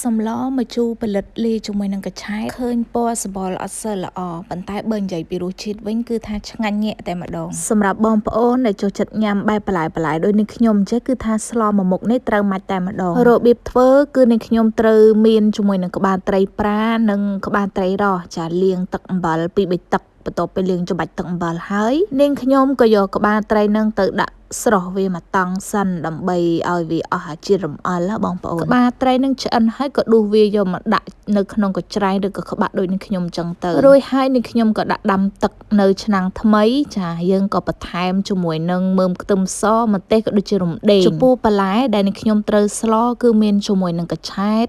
សម្លម្ជូរផលិតលាយជាមួយនឹងកញ្ឆែតឃើញពណ៌សម្បុរអត់សូវល្អប៉ុន្តែបើនិយាយពីរសជាតិវិញគឺថាឆ្ងាញ់ញាក់តែម្ដងសម្រាប់បងប្អូនដែលចូលចិត្តញ៉ាំបែបបន្លែបន្លែដូចនេះខ្ញុំចេះគឺថាស្លមួយមុខនេះត្រូវម៉ាច់តែម្ដងរបៀបធ្វើគឺនេះខ្ញុំត្រូវមានជាមួយនឹងក្បាលត្រីប្រានិងក្បាលត្រីរស់ចាលាងទឹកអំបិលពីរបីទឹកបន្ទាប់ពីលាងច្បាច់ទឹកអំបិលហើយនាងខ្ញុំក៏យកក្បាលត្រីនឹងទៅដាក់ស្រស់វាមកតង់សិនដើម្បីឲ្យវាអស់អាជាតិរំអិលណាបងប្អូនក្បាលត្រីនឹងឆ្អិនហើយក៏ដួសវាយកមកដាក់នៅក្នុងកញ្ច្រែងឬក៏ក្បាក់ដូចនឹងខ្ញុំចឹងទៅរួចហើយនឹងខ្ញុំក៏ដាក់ដាំទឹកនៅឆ្នាំងថ្មីចាយើងក៏បន្ថែមជាមួយនឹងមើមខ្ទឹមសម្ទេសក៏ដូចជារំដេងចំពោះបន្លែដែលនឹងខ្ញុំត្រូវស្លគឺមានជាមួយនឹងកញ្ឆែត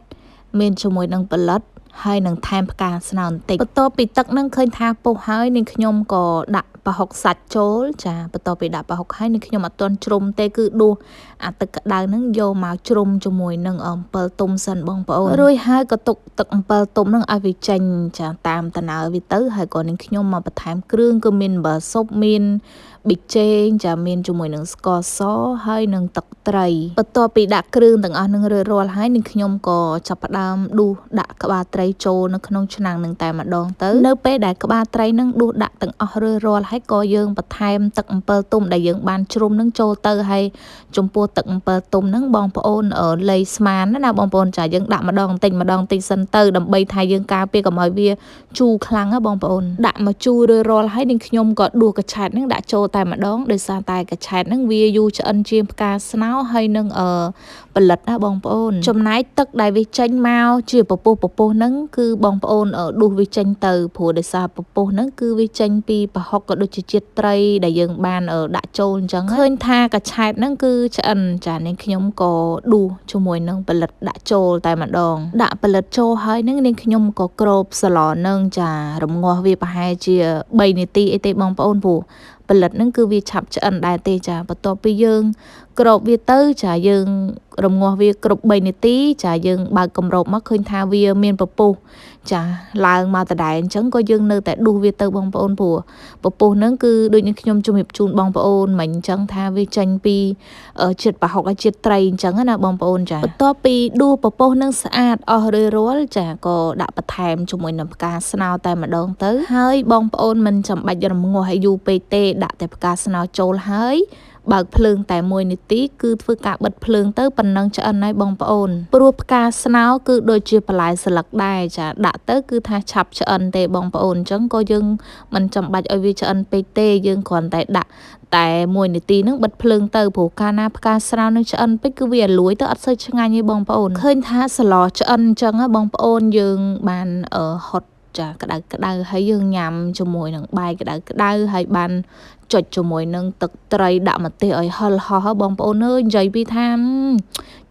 មានជាមួយនឹងផលិតហើយនឹងថែមផ្កាស្នោបន្តិចបន្ទាប់ពីទឹកនឹងឃើញថាពុះហើយនឹងខ្ញុំក៏ដាក់ប្រហុកសាច់ចូលចាបន្ទាប់ពីដាក់ប្រហុកហើយនឹងខ្ញុំអត់ទាន់ជ្រុំទេគឺដួសអាទឹកក្តៅនឹងយកមកជ្រុំជាមួយនឹងអំពិលទុំសិនបងប្អូនរួចហើយក៏ទុកទឹកអំពិលទុំនឹងឲ្យវាចេញចាតាមតណើវាទៅហើយក៏នឹងខ្ញុំមកបន្ថែមគ្រឿងគឺមានអំបិលស៊ុបមានប៊ីចេងចាមានជាមួយនឹងស្ករសហើយនឹងទឹកត្រីបន្ទាប់ពីដាក់គ្រឿងទាំងអស់នឹងរួចរាល់ហើយនឹងខ្ញុំក៏ចាប់ផ្ដើមដួសដាក់ក្បាលត្រីចូលនៅក្នុងឆ្នាំងនឹងតែម្ដងទៅនៅពេលដែលក្បាលត្រីនឹងដួសដាក់ទាំងអស់រួចរាល់ហើយក៏យើងបន្ថែមទឹកអំពិលទុំដែលយើងបានជ្រុំនឹងចូលទៅហើយចំពោះទឹកអំពិលទុំនឹងបងប្អូនលៃស្មានណាបងប្អូនចាយើងដាក់ម្ដងបន្តិចម្ដងបន្តិចសិនទៅដើម្បីថាយើងការពារកុំឲ្យវាជូរខ្លាំងណាបងប្អូនដាក់មកជូររួចរាល់ហើយនឹងខ្ញុំក៏ដួសកញ្ឆែតនឹងដាក់ចូលតែម្ដងដោយសារតែកញ្ឆែតនឹងវាយូរឆ្អិនជាងផ្កាស្នោហើយនឹងផលិតណាបងប្អូនចំណែកទឹកដែលវាចេញមកជាពពុះពពុះហ្នឹងគឺបងប្អូនដួសវាចេញទៅព្រោះដោយសារពពុះហ្នឹងគឺវាចេញពីប្រហុកក៏ដូចជាជាតិត្រីដែលយើងបានដាក់ចូលអញ្ចឹងឃើញថាកញ្ឆែតហ្នឹងគឺឆ្អិនចានេះខ្ញុំក៏ដួសជាមួយនឹងផលិតដាក់ចូលតែម្ដងដាក់ផលិតចូលហើយហ្នឹងនាងខ្ញុំក៏គ្របសឡនឹងចារំងាស់វាប្រហែលជា3នាទីអីទេបងប្អូនព្រោះផលិតហ្នឹងគឺវាឆាប់ឆ្អិនដែរទេចាបន្ទាប់ពីយើងគ្របវាទៅចាយើងរំងាស់វាគ្រប់3នាទីចាយើងបើកគម្របមកឃើញថាវាមានពពុះចាឡើងមកដដែលអញ្ចឹងក៏យើងនៅតែដួសវាទៅបងប្អូនព្រោះពពុះហ្នឹងគឺដូចនឹងខ្ញុំជំរាបជូនបងប្អូនមិញអញ្ចឹងថាវាចេញពីជាតិប្រហុកហើយជាតិត្រីអញ្ចឹងណាបងប្អូនចាបន្ទាប់ពីដួសពពុះនឹងស្អាតអស់រួចរាល់ចាក៏ដាក់បន្ថែមជាមួយនឹងផ្កាស្នោតែម្ដងទៅហើយបងប្អូនមិនចាំបាច់រំងាស់ឲ្យយូរពេកទេដាក់តែផ្កាស្នោចូលហើយបើកភ្លើងតែ1នាទីគឺធ្វើការបិទភ្លើងទៅប៉ុណ្ណឹងឆ្អិនហើយបងប្អូនព្រោះផ្កាស្នោគឺដូចជាបន្លែស្លឹកដែរចាដាក់ទៅគឺថាឆាប់ឆ្អិនទេបងប្អូនអញ្ចឹងក៏យើងមិនចាំបាច់ឲ្យវាឆ្អិនពេកទេយើងគ្រាន់តែដាក់តែ1នាទីនឹងបិទភ្លើងទៅព្រោះកាលណាផ្កាស្នោនឹងឆ្អិនពេកគឺវាលួយទៅអត់សូវឆ្ងាញ់ទេបងប្អូនឃើញថាសឡឆ្អិនអញ្ចឹងបងប្អូនយើងបានហត់ចាក្តៅក្តៅហើយយើងញ៉ាំជាមួយនឹងបាយក្តៅក្តៅហើយបានចុចជាមួយនឹងទឹកត្រីដាក់ម្ទេសឲ្យហិលហោះបងប្អូនអើយនិយាយពីថា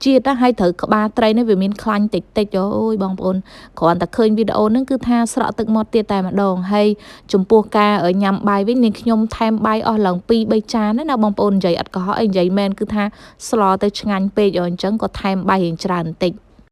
ជាតិណាហើយត្រូវក្បាលត្រីនេះវាមានខ្លាញ់តិចតិចអូយបងប្អូនគ្រាន់តែឃើញវីដេអូហ្នឹងគឺថាស្រក់ទឹកមាត់ទៀតតែម្ដងហើយចំពោះការញ៉ាំបាយវិញនាងខ្ញុំថែមបាយអស់ឡើង2 3ចានណាបងប្អូននិយាយអត់កុហកអីនិយាយមែនគឺថាស្លទៅឆ្ងាញ់ពេកអញ្ចឹងក៏ថែមបាយរៀងច្រើនបន្តិច។